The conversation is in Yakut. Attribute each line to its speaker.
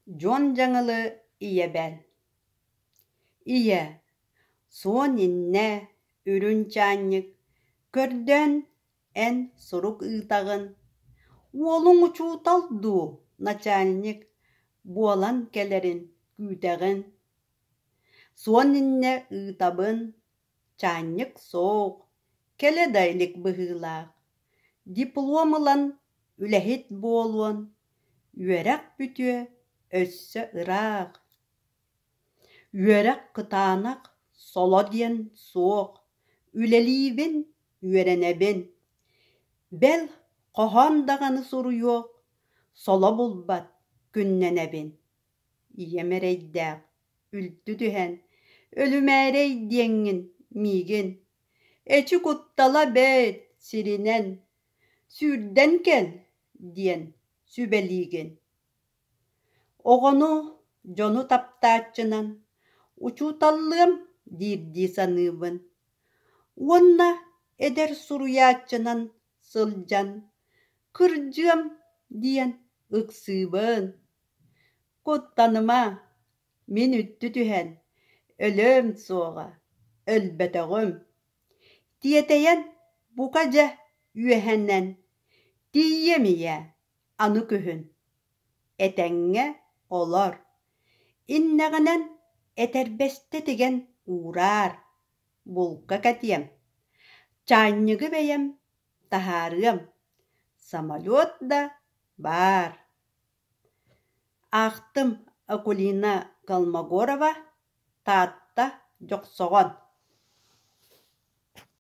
Speaker 1: Дьуон Дьаҥылы ийэбэр: «Ийэ, суон иннэ, үрүҥ чаанньык, көрдөөн эн сурук ыытаҕын, уолуҥ учуутал дуу, начальник буолан кэлэрин күүтэҕин. Суон иннэ ыытабын, чаанньык суох, кэлэ да илик быһыылаах, диплом ылан үлэһит буолуон, үөрэх бүтүө өссө ыраах. Үөрэх кытаанах, соло диэн суох, үлэлиибин, үөрэнэбин. Бэл, хоһоон даҕаны суруйуох, соло булбат күннэнэбин. Ийэм эрэйдээх, үлтү түһэн, өлүмээрэй диэҥҥин миигин, эчи куттала бэт сиринэн, сүүрдэн кэл диэн сүбэлиигин. Оҕону, дьону таптааччынан учууталлыам диирдии саныыбын уонна эдэр суруйааччынан сылдьан кырдьыам диэн ыксыыбын. Куттаныма, мин үттү түһэн, өлүөм суоҕа, өлбөтөҕүм. Тиэтэйэн бука дьэ үөһэнэн тиийиэм ийээ, аны күһүн. Этэҥҥэ олор, иннэҕинэн этэрбэстэ тигэн уураар, булка кэтиэм, чаанньыгы бэйэм таһаарыам, самолет да баар. Аахтым Акулина Колмогорова, Таатта, Дьохсоҕон.